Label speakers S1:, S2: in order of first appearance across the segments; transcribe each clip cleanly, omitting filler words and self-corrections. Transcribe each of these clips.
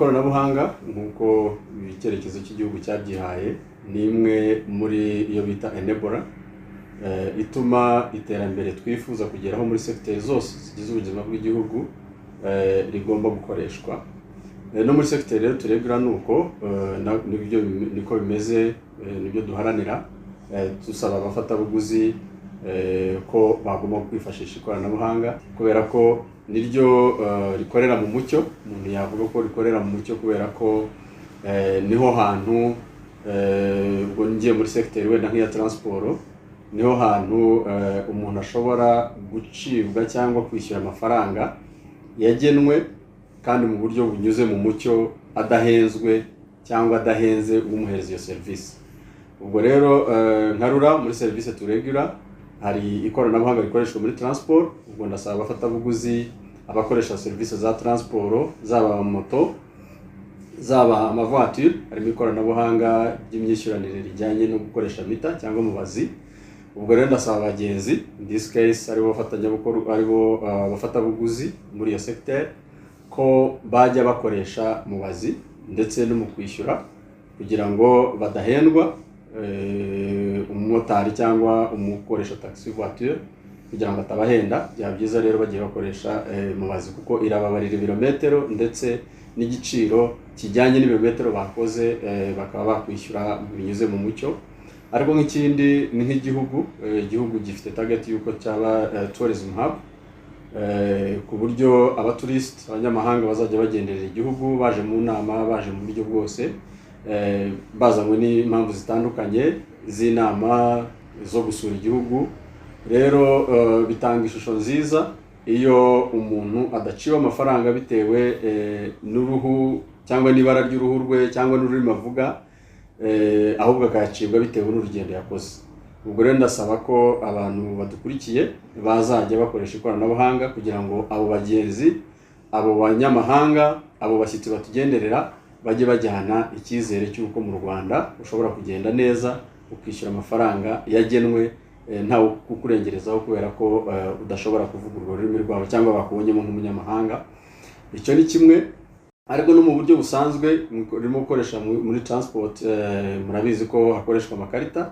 S1: Ikoranabuhanga nk'uko icyerekezo cy'igihugu cyabyihaye ni imwe muri iyo bita enabler, ituma iterambere twifuza kugeraho muri segiteri zose zigize ubuzima bw'igihugu rigomba gukoreshwa. No muri segiteri rero turegura ni uko, nibyo niko bimeze, nibyo duharanira, dusaba abafatabuguzi ko bagomba kwifashisha ikoranabuhanga kubera ko niryo rikorera mu mucyo. Umuntu yavuga ko rikorera mu mucyo kubera ko niho hantu, ubwo ngiye muri segiteri wenda nk'iya transport, niho hantu umuntu ashobora gucibwa cyangwa kwishyura amafaranga yagenwe kandi mu buryo bunyuze mu mucyo, adahenzwe cyangwa adahenze umuhereza iyo serivisi. Ubwo rero nka RURA muri serivisi turegura hari ikoranabuhanga rikoreshwa muri transport. Ubwo ndasaba abafatabuguzi, abakoresha serivisi za transport, zaba moto, zaba amavatiri, harimo ikoranabuhanga ry'imyishyuranire rijyanye no gukoresha mita cyangwa mubazi. Ubwo rero ndasaba abagenzi, in this case aribo bafatanyabikorwa, aribo abafatabuguzi muri iyo secteur, ko bajya bakoresha mubazi ndetse no mu kwishyura kugira ngo badahendwa umumotari cyangwa umukoresha taxi voiture, kugira ngo atabahenda. Byaba byiza rero bagiye bakoresha mubazi kuko irababarira ibirometero ndetse n'igiciro kijyanye n'ibirometero bakoze, bakaba bakwishyura binyuze mu mucyo. Ariko nk'ikindi ni nk'igihugu, igihugu gifite target y'uko cyaba tourism hub, ku buryo abaturisiti, abanyamahanga bazajya bagenderera igihugu baje mu nama, baje mu buryo bwose, bazanywe n'impamvu zitandukanye z'inama, zo gusura igihugu. Rero bitanga ishusho nziza iyo umuntu adaciwe amafaranga bitewe n'uruhu cyangwa n'ibara ry'uruhu rwe cyangwa n'ururimi avuga, ahubwo akayacibwa bitewe n'urugendo yakoze. Ubwo rero ndasaba ko abantu badukurikiye bazajya bakoresha ikoranabuhanga kugira ngo abo bagenzi, abo banyamahanga, abo bashyitsi batugenderera bajye bajyana icyizere cy'uko mu Rwanda ushobora kugenda neza ukishyura amafaranga yagenwe, ntawe kukurengerezaho kubera ko udashobora kuvuga urwo rurimi rwabo cyangwa bakubonyemo nk'umunyamahanga. Icyo ni kimwe. Ariko no mu buryo busanzwe urimo gukoresha muri transport, murabizi ko hakoreshwa amakarita,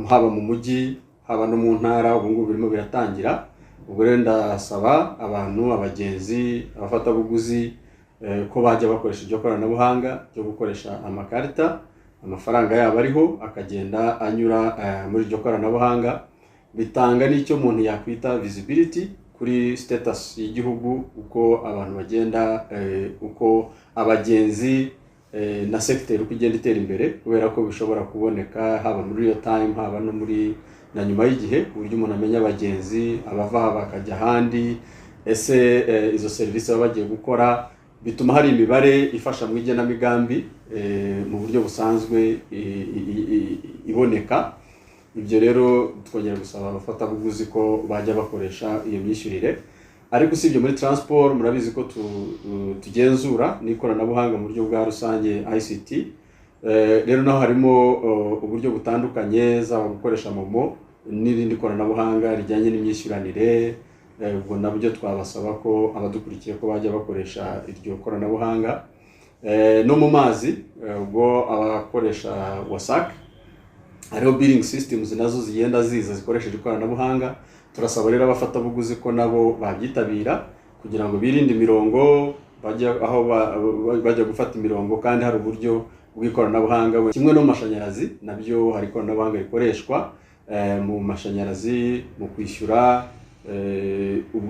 S1: haba mu mujyi, haba no mu ntara. Ubu ngubu birimo biratangira. Ubwo rero ndasaba abantu, abagenzi, abafatabuguzi, ko bajya bakoresha iryo koranabuhanga ryo gukoresha amakarita, amafaranga yabo ariho akagenda anyura muri iryo koranabuhanga. Bitanga n'icyo umuntu yakwita visibility kuri status y'igihugu, uko abantu bagenda, uko abagenzi na secteur uko igenda itera imbere, kubera ko bishobora kuboneka haba muri real time, haba no muri na nyuma y'igihe, ku buryo umuntu amenya abagenzi abava aha bakajya ahandi, ese izo serivisi baba bagiye gukora. Bituma hari imibare ifasha mu igenamigambi mu buryo busanzwe iboneka. Ibyo rero twongera gusaba abafatabuguzi ko bajya bakoresha iyo myishyurire. Ariko usibye muri transport, murabizi ko tugenzura n'ikoranabuhanga mu buryo bwa rusange, ICT. Rero naho harimo uburyo butandukanye, zaba gukoresha MoMo n'irindi koranabuhanga rijyanye n'imyishyuranire. Ubwo nabyo twabasaba ko abadukurikiye ko bajya bakoresha iryo koranabuhanga. No mu mazi, ubwo abakoresha WASAC, hariho billing systems nazo zigenda ziza zikoresheje ikoranabuhanga. Turasaba rero abafatabuguzi ko nabo babyitabira kugira ngo birinde imirongo, bajya aho bajya gufata imirongo kandi hari uburyo bw'ikoranabuhanga. Kimwe no mu mashanyarazi, nabyo hari ikoranabuhanga rikoreshwa mu mashanyarazi mu kwishyura.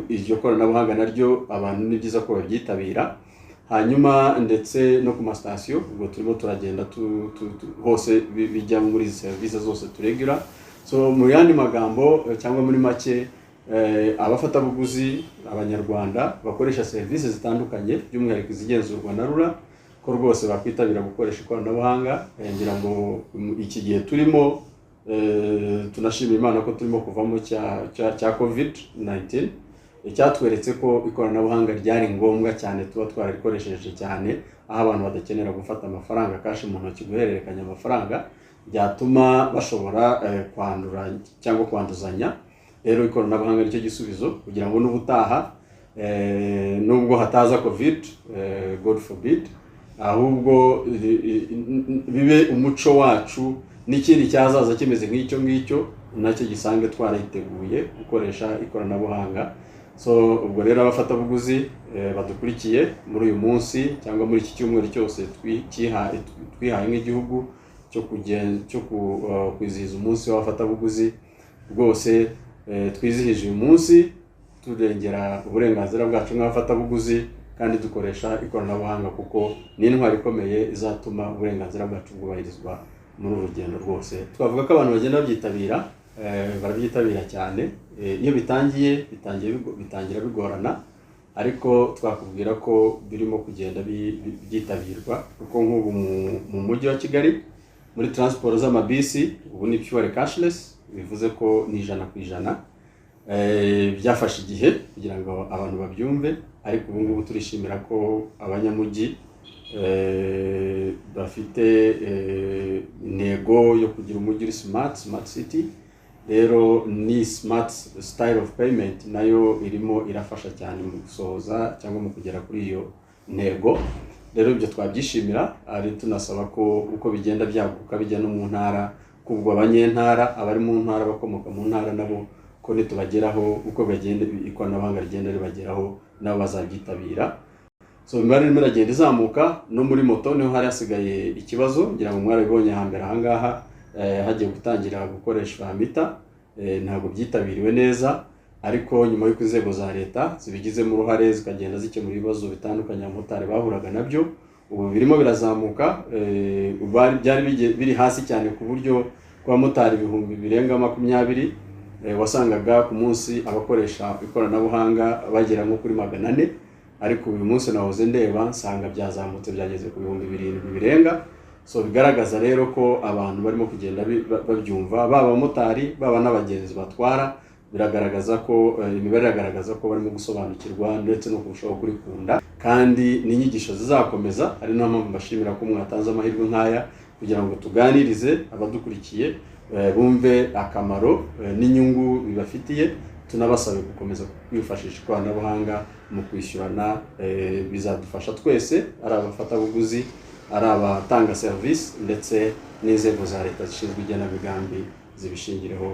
S1: Iryo koranabuhanga naryo abantu ni byiza ko babyitabira. Hanyuma ndetse no ku masitasiyo, ubwo turimo turagenda hose bijya muri izi serivisi zose turegura. So mu yandi magambo, cyangwa muri make, abafatabuguzi, abanyarwanda bakoresha serivisi zitandukanye, by'umwihariko izigenzurwa na RURA, ko rwose bakwitabira gukoresha ikoranabuhanga. Ngira ngo iki gihe turimo, tunashimira Imana ko turimo kuvamo cya COVID 19, icyatweretse ko ikoranabuhanga ryari ngombwa cyane, tuba twararikoresheje cyane, aho abantu badakenera gufata amafaranga cash mu ntoki, guhererekanya amafaranga byatuma bashobora kwandura cyangwa kwanduzanya. Rero ikoranabuhanga nicyo gisubizo kugira ngo n'ubutaha Nubwo hataza COVID, God forbid, ahubwo bibe umuco wacu, n'ikindi cyazaza kimeze nk'icyo ngicyo nacyo gisange twariteguye gukoresha ikoranabuhanga. So ubwo rero abafatabuguzi badukurikiye muri uyu munsi cyangwa muri iki cyumweru cyose twihaye nk'igihugu cyo kwizihiza umunsi w'abafatabuguzi, rwose twizihije uyu munsi turengera uburenganzira bwacu nk'abafatabuguzi kandi dukoresha ikoranabuhanga, kuko ni intwaro ikomeye izatuma uburenganzira bwacu bwubahirizwa muri uru rugendo rwose. Twavuga ko abantu bagenda babyitabira, barabyitabira cyane. Iyo bitangiye bitangira bigorana, ariko twakubwira ko birimo kugenda byitabirwa, kuko nk'ubu mu mujyi wa Kigali muri transport z'amabisi ubu ni pure cashless, bivuze ko ni 100%. Byafashe igihe kugira ngo abantu babyumve, ariko ubu ngubu turishimira ko abanyamujyi bafite intego yo kugira umujyi uri smart city. Rero ni smart style of payment nayo irimo irafasha cyane mu gusohoza cyangwa mu kugera kuri iyo ntego. Rero ibyo twabyishimira, ari tunasaba ko uko bigenda byaguka bijya no mu ntara, kubwo abanyentara, abari mu ntara, bakomoka mu ntara nabo ko nitubageraho, uko bagenda ikoranabuhanga rigenda ribageraho, nabo bazabyitabira. So imibare irimo iragenda izamuka. No muri moto niho hari hasigaye ikibazo, ngira ngo mwarabibonye hambere ahangaha, hagiye gutangira gukoreshwa mita, ntabwo byitabiriwe neza, ariko nyuma y'uko inzego za leta zibigizemo uruhare zikagenda zikemura ibibazo bitandukanye abamotari bahuraga nabyo, ubu birimo birazamuka. Byari biri hasi cyane ku buryo ku bamotari 20,000 wasangaga ku munsi abakoresha ikoranabuhanga bagera nko kuri 400, ariko uyu munsi nahoze ndeba nsanga byazamutse byageze ku 7,000 birenga. So bigaragaza rero ko abantu barimo kugenda babyumva, baba abamotari baba n'abagenzi batwara, biragaragaza ko imibare iragaragaza ko barimo gusobanukirwa ndetse no kurushaho kurikunda, kandi n'inyigisho zizakomeza. Ari nayo mpamvu mbashimira ko mwatanze amahirwe nk'aya kugira ngo tuganirize abadukurikiye, bumve akamaro n'inyungu bibafitiye, tunabasabe gukomeza kwifashisha ikoranabuhanga mu kwishyurana. Bizadufasha twese, ari abafatabuguzi, ari abatanga serivisi, ndetse n'inzego za leta zishinzwe igenamigambi zibishingireho.